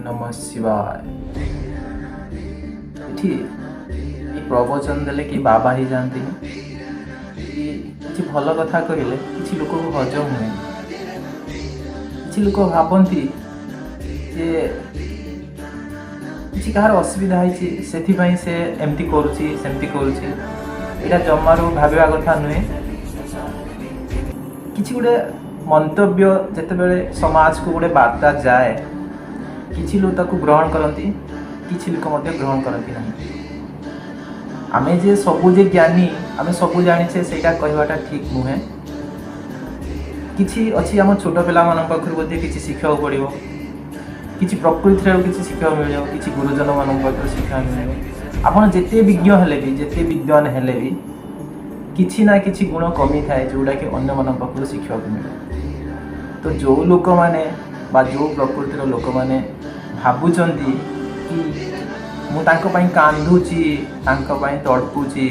ନମଃ ଶିବାୟ। ଏଠି ଏ ପ୍ରବଚନ ଦେଲେ କି ବାବା ହେଇଯାଆନ୍ତିନି କି କିଛି ଭଲ କଥା କହିଲେ କିଛି ଲୋକକୁ ହଜମ ହୁଏନି। କିଛି ଲୋକ ଭାବନ୍ତି ଯେ କିଛି କାହାର ଅସୁବିଧା ହେଇଛି, ସେଥିପାଇଁ ସେ ଏମିତି କରୁଛି, ସେମିତି କରୁଛି। ଏଇଟା ଜମାରୁ ଭାବିବା କଥା ନୁହେଁ। କିଛି ଗୋଟେ ମନ୍ତବ୍ୟ ଯେତେବେଳେ ସମାଜକୁ ଗୋଟେ ବାର୍ତ୍ତା ଯାଏ, କିଛି ଲୋକ ତାକୁ ଗ୍ରହଣ କରନ୍ତି, କିଛି ଲୋକ ମଧ୍ୟ ଗ୍ରହଣ କରନ୍ତି ନାହିଁ। ଆମେ ଯେ ସବୁ ଯେ ଜ୍ଞାନୀ, ଆମେ ସବୁ ଜାଣିଛେ, ସେଇଟା କହିବାଟା ଠିକ୍ ନୁହେଁ। କିଛି ଅଛି, ଆମ ଛୋଟ ପିଲାମାନଙ୍କ ପାଖରୁ ମଧ୍ୟ କିଛି ଶିଖିବାକୁ ପଡ଼ିବ, କିଛି ପ୍ରକୃତିଠାରୁ କିଛି ଶିଖିବାକୁ ମିଳିବ, କିଛି ଗୁରୁଜନମାନଙ୍କ ପାଖରୁ ଶିଖିବାକୁ ମିଳିବ। ଆପଣ ଯେତେ ବିଜ୍ଞ ହେଲେ ବି, ଯେତେ ବିଦ୍ୱାନ ହେଲେ ବି, କିଛି ନା କିଛି ଗୁଣ କମି ଥାଏ, ଯେଉଁଟାକି ଅନ୍ୟମାନଙ୍କ ପାଖରୁ ଶିଖିବାକୁ ମିଳେ। ତ ଯେଉଁ ଲୋକମାନେ ବା ଯେଉଁ ପ୍ରକୃତିର ଲୋକମାନେ ଭାବୁଛନ୍ତି କି ମୁଁ ତାଙ୍କ ପାଇଁ କାନ୍ଦୁଛି, ତାଙ୍କ ପାଇଁ ତଡ଼ପୁଛି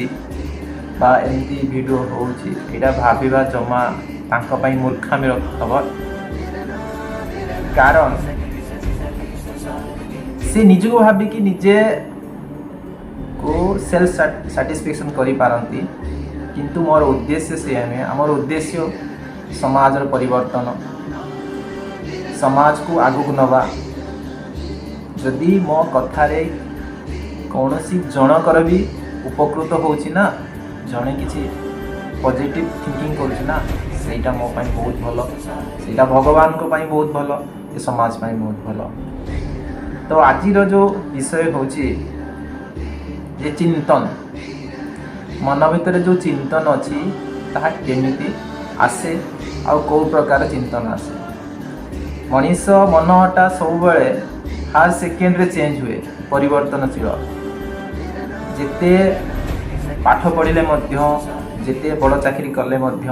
ବା ଏମିତି ଭିଡ଼ିଓ ହେଉଛି, ଏଇଟା ଭାବିବା ଜମା ତାଙ୍କ ପାଇଁ ମୂର୍ଖାମିର ଖବର। କାରଣ ସେ ନିଜକୁ ଭାବିକି ନିଜେ କୁ ସେଲ୍ଫ ସାଟିସ୍ଫାକ୍ସନ୍ କରିପାରନ୍ତି, କିନ୍ତୁ ମୋର ଉଦ୍ଦେଶ୍ୟ ସେଇଆ ନୁହେଁ। ଆମର ଉଦ୍ଦେଶ୍ୟ ସମାଜର ପରିବର୍ତ୍ତନ, ସମାଜକୁ ଆଗକୁ ନେବା। ଯଦି ମୋ କଥାରେ କୌଣସି ଜଣଙ୍କର ବି ଉପକୃତ ହେଉଛି ନା, ଜଣେ କିଛି ପଜିଟିଭ୍ ଥିଙ୍କିଂ କରୁଛି ନା, ସେଇଟା ମୋ ପାଇଁ ବହୁତ ଭଲ, ସେଇଟା ଭଗବାନଙ୍କ ପାଇଁ ବହୁତ ଭଲ, ଏ ସମାଜ ପାଇଁ ବହୁତ ଭଲ। ତ ଆଜିର ଯେଉଁ ବିଷୟ ହେଉଛି ଯେ ଚିନ୍ତନ, ମନ ଭିତରେ ଯେଉଁ ଚିନ୍ତନ ଅଛି, ତାହା କେମିତି ଆସେ ଆଉ କେଉଁ ପ୍ରକାର ଚିନ୍ତନ ଆସେ। ମଣିଷ ମନଟା ସବୁବେଳେ ହର ସେକେଣ୍ଡରେ ଚେଞ୍ଜ ହୁଏ, ପରିବର୍ତ୍ତନଶୀଳ। ଯେତେ ପାଠ ପଢ଼ିଲେ ମଧ୍ୟ, ଯେତେ ବଡ଼ ଚାକିରି କଲେ ମଧ୍ୟ,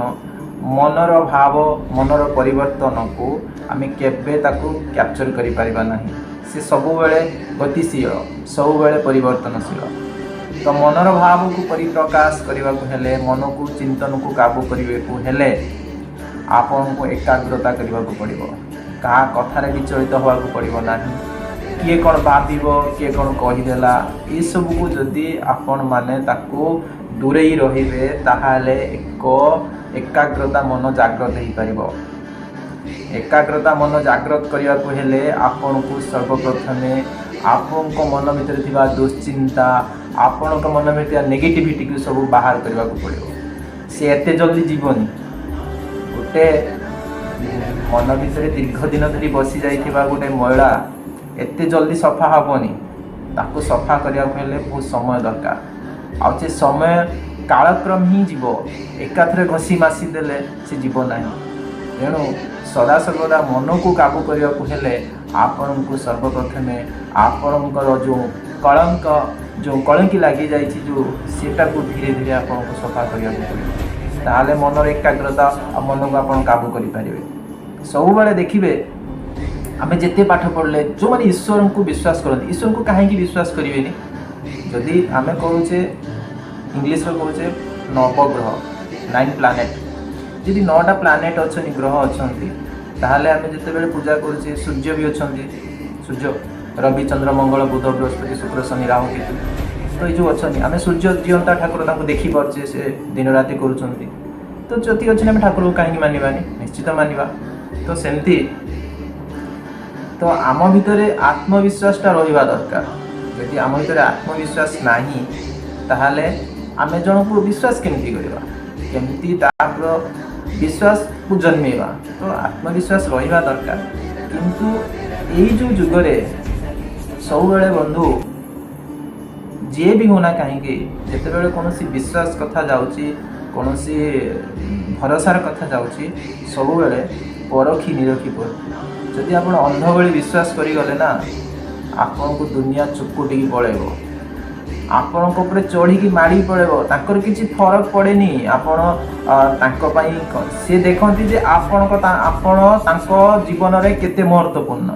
ମନର ଭାବ, ମନର ପରିବର୍ତ୍ତନକୁ ଆମେ କେବେ ତାକୁ କ୍ୟାପଚର୍ କରିପାରିବା ନାହିଁ। ସେ ସବୁବେଳେ ଗତିଶୀଳ, ସବୁବେଳେ ପରିବର୍ତ୍ତନଶୀଳ। ତ ମନର ଭାବକୁ ପରିପ୍ରକାଶ କରିବାକୁ ହେଲେ, ମନକୁ, ଚିନ୍ତନକୁ କାବୁ କରିବାକୁ ହେଲେ, ଆପଣଙ୍କୁ ଏକାଗ୍ରତା କରିବାକୁ ପଡ଼ିବ। କାହା କଥାରେ ବିଚଳିତ ହେବାକୁ ପଡ଼ିବ ନାହିଁ। କିଏ କ'ଣ ଭାବିବ, କିଏ କ'ଣ କହିଦେଲା, ଏସବୁକୁ ଯଦି ଆପଣମାନେ ତାକୁ ଦୂରେଇ ରହିବେ, ତାହେଲେ ଏକ ଏକାଗ୍ରତା ମନ ଜାଗ୍ରତ ହେଇପାରିବ। ଏକାଗ୍ରତା ମନ ଜାଗ୍ରତ କରିବାକୁ ହେଲେ ଆପଣଙ୍କୁ ସର୍ବପ୍ରଥମେ ଆପଣଙ୍କ ମନ ଭିତରେ ଥିବା ଦୁଶ୍ଚିନ୍ତା, ଆପଣଙ୍କ ମନ ଭିତରେ ଥିବା ନେଗେଟିଭିଟିକୁ ସବୁ ବାହାର କରିବାକୁ ପଡ଼ିବ। ସେ ଏତେ ଜଲ୍ଦି ଯିବନି। ଗୋଟେ ମନ ଭିତରେ ଦୀର୍ଘ ଦିନ ଧରି ବସି ଯାଇଥିବା ଗୋଟେ ମଇଳା ଏତେ ଜଲ୍ଦି ସଫା ହେବନି। ତାକୁ ସଫା କରିବାକୁ ହେଲେ ବହୁତ ସମୟ ଦରକାର, ଆଉ ସେ ସମୟ କାଳକ୍ରମ ହିଁ ଯିବ। ଏକାଥରେ ଘଷି ମାସି ଦେଲେ ସେ ଯିବ ନାହିଁ। ତେଣୁ ସଦାସର୍ବଦା ମନକୁ କାବୁ କରିବାକୁ ହେଲେ ଆପଣଙ୍କୁ ସର୍ବପ୍ରଥମେ ଆପଣଙ୍କର ଯେଉଁ କଳଙ୍କ, ଯେଉଁ କଳଙ୍କି ଲାଗିଯାଇଛି ଯେଉଁ, ସେଟାକୁ ଧୀରେ ଧୀରେ ଆପଣଙ୍କୁ ସଫା କରିବାକୁ ପଡ଼ିବ। ତାହେଲେ ମନର ଏକାଗ୍ରତା ଆଉ ମନକୁ ଆପଣ କାବୁ କରିପାରିବେ। ସବୁବେଳେ ଦେଖିବେ, ଆମେ ଯେତେ ପାଠ ପଢ଼ିଲେ, ଯେଉଁମାନେ ଈଶ୍ୱରଙ୍କୁ ବିଶ୍ୱାସ କରନ୍ତି, ଈଶ୍ୱରଙ୍କୁ କାହିଁକି ବିଶ୍ୱାସ କରିବେନି? ଯଦି ଆମେ କହୁଛେ, ଇଂଲିଶରେ କହୁଛେ ନବଗ୍ରହ, ନାଇନ୍ ପ୍ଲାନେଟ୍, ଯଦି ନଅଟା ପ୍ଲାନେଟ୍ ଅଛନ୍ତି, ଗ୍ରହ ଅଛନ୍ତି, ତାହେଲେ ଆମେ ଯେତେବେଳେ ପୂଜା କରୁଛେ, ସୂର୍ଯ୍ୟ ବି ଅଛନ୍ତି। ସୂର୍ଯ୍ୟ, ରବି, ଚନ୍ଦ୍ର, ମଙ୍ଗଳ, ବୁଧ, ବୃହସ୍ପତି, ଶୁକ୍ର, ଶନି, ରାହୁ, କେତୁ। ତ ଏଇ ଯେଉଁ ଅଛନ୍ତି, ଆମେ ସୂର୍ଯ୍ୟ ଜିଅନ୍ତା ଠାକୁର, ତାଙ୍କୁ ଦେଖିପାରୁଛେ, ସେ ଦିନ ରାତି କରୁଛନ୍ତି। ତ ଯଦି ଅଛନ୍ତି, ଆମେ ଠାକୁରଙ୍କୁ କାହିଁକି ମାନିବାନି? ନିଶ୍ଚିତ ମାନିବା। ତ ସେମିତି ତ ଆମ ଭିତରେ ଆତ୍ମବିଶ୍ୱାସଟା ରହିବା ଦରକାର। ଯଦି ଆମ ଭିତରେ ଆତ୍ମବିଶ୍ୱାସ ନାହିଁ, ତାହେଲେ ଆମେ ଜଣକୁ ବିଶ୍ୱାସ କେମିତି କରିବା? କେମିତି ତାର ବିଶ୍ୱାସକୁ ଜନ୍ମେଇବା? ତ ଆତ୍ମବିଶ୍ୱାସ ରହିବା ଦରକାର। କିନ୍ତୁ ଏଇ ଯେଉଁ ଯୁଗରେ ସବୁବେଳେ ବନ୍ଧୁ ଯିଏ ବି ହଉନା କାହିଁକି, ଯେତେବେଳେ କୌଣସି ବିଶ୍ୱାସ କଥା ଯାଉଛି, କୌଣସି ଭରସାର କଥା ଯାଉଛି, ସବୁବେଳେ ପରଖି ନିରଖି ପଡେ। ଯଦି ଆପଣ ଅନ୍ଧ ଭଳି ବିଶ୍ୱାସ କରିଗଲେ ନା, ଆପଣଙ୍କୁ ଦୁନିଆ ଚୁକୁଟିକି ପଳେଇବ, ଆପଣଙ୍କ ଉପରେ ଚଢ଼ିକି ମାଡ଼ି ପଳେଇବ। ତାଙ୍କର କିଛି ଫରକ ପଡ଼େନି। ଆପଣ ତାଙ୍କ ପାଇଁ ସେ ଦେଖନ୍ତି ଯେ ଆପଣ ତାଙ୍କ ଜୀବନରେ କେତେ ମହତ୍ତ୍ୱପୂର୍ଣ୍ଣ,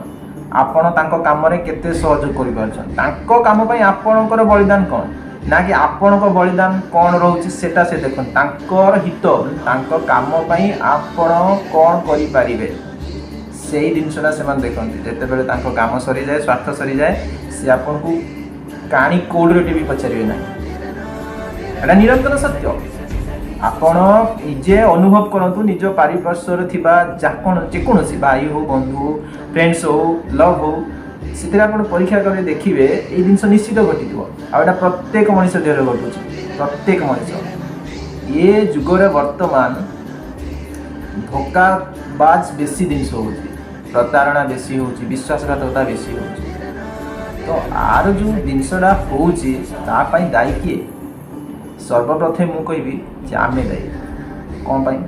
ଆପଣ ତାଙ୍କ କାମରେ କେତେ ସହଯୋଗ କରିପାରୁଛନ୍ତି, ତାଙ୍କ କାମ ପାଇଁ ଆପଣଙ୍କର ବଳିଦାନ କ'ଣ ନା କି ଆପଣଙ୍କ ବଳିଦାନ କ'ଣ ରହୁଛି, ସେଟା ସେ ଦେଖନ୍ତି। ତାଙ୍କର ହିତ, ତାଙ୍କ କାମ ପାଇଁ ଆପଣ କ'ଣ କରିପାରିବେ, ସେଇ ଜିନିଷଟା ସେମାନେ ଦେଖନ୍ତି। ଯେତେବେଳେ ତାଙ୍କ କାମ ସରିଯାଏ, ସ୍ୱାର୍ଥ ସରିଯାଏ, ସେ ଆପଣଙ୍କୁ କାଣି କୋଉଡ଼ିରେ ବି ପଚାରିବେ ନାହିଁ। ଏଇଟା ନିରନ୍ତର ସତ୍ୟ। ଆପଣ ନିଜେ ଅନୁଭବ କରନ୍ତୁ, ନିଜ ପାରିପାର୍ଶ୍ୱରେ ଥିବା ଯାହା ଯେକୌଣସି ଭାଇ ହଉ, ବନ୍ଧୁ ହଉ, ଫ୍ରେଣ୍ଡସ୍ ହଉ, ଲଭ୍ ହଉ, ସେଥିରେ ଆପଣ ପରୀକ୍ଷା କରି ଦେଖିବେ, ଏଇ ଜିନିଷ ନିଶ୍ଚିତ ଘଟିଥିବ। ଆଉ ଏଇଟା ପ୍ରତ୍ୟେକ ମଣିଷ ଦେହରେ ଘଟୁଛି, ପ୍ରତ୍ୟେକ ମଣିଷ। ଏ ଯୁଗରେ ବର୍ତ୍ତମାନ ଧୋକାବାଜ ବେଶୀ ଜିନିଷ ହେଉଛି, ପ୍ରତାରଣା ବେଶୀ ହେଉଛି, ବିଶ୍ୱାସଘାତକତା ବେଶୀ ହେଉଛି। ତ ଆର ଯେଉଁ ଜିନିଷଟା ହେଉଛି, ତା ପାଇଁ ଦାୟୀ କିଏ? ସର୍ବପ୍ରଥମେ ମୁଁ କହିବି ଯେ ଆମେ ଦାୟୀ। କ'ଣ ପାଇଁ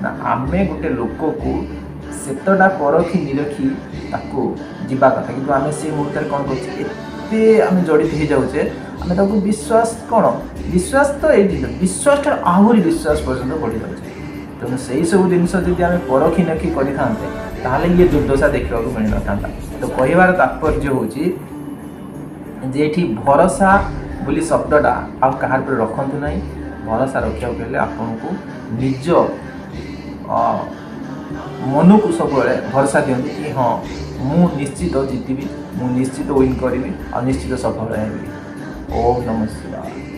ନା ଆମେ ଗୋଟେ ଲୋକକୁ ସେତେଟା ପରଖି ନିରଖି ତାକୁ ଯିବା କଥା, କିନ୍ତୁ ଆମେ ସେଇ ମୁହୂର୍ତ୍ତରେ କ'ଣ କରୁଛେ? ଏତେ ଆମେ ଜଡ଼ିତ ହେଇଯାଉଛେ, ଆମେ ତାକୁ ବିଶ୍ୱାସ, କ'ଣ ବିଶ୍ୱାସ ତ ଏଇ ବିଶ୍ୱାସଠାରୁ ଆହୁରି ବିଶ୍ୱାସ ପର୍ଯ୍ୟନ୍ତ ବଢ଼ିଯାଉଛି। ତେଣୁ ସେଇ ସବୁ ଜିନିଷ ଯଦି ଆମେ ପରଖି ନଖି କରିଥାନ୍ତେ, ତାହେଲେ ଇଏ ଦୁର୍ଦ୍ଦଶା ଦେଖିବାକୁ ମିଳିନଥାନ୍ତା। ତ କହିବାର ତାତ୍ପର୍ଯ୍ୟ ହେଉଛି ଯେ ଏଠି ଭରସା ବୋଲି ଶବ୍ଦଟା ଆଉ କାହାର ଉପରେ ରଖନ୍ତୁ ନାହିଁ। ଭରସା ରଖିବାକୁ ହେଲେ ଆପଣଙ୍କୁ ନିଜ ମନକୁ ସବୁବେଳେ ଭରସା ଦିଅନ୍ତୁ କି ହଁ, ମୁଁ ନିଶ୍ଚିତ ଜିତିବି, ମୁଁ ନିଶ୍ଚିତ ୱିନ୍ କରିବି ଆଉ ନିଶ୍ଚିତ ସଫଳ ହେବି। ଓମ୍ ନମଃ ଶିବାୟ।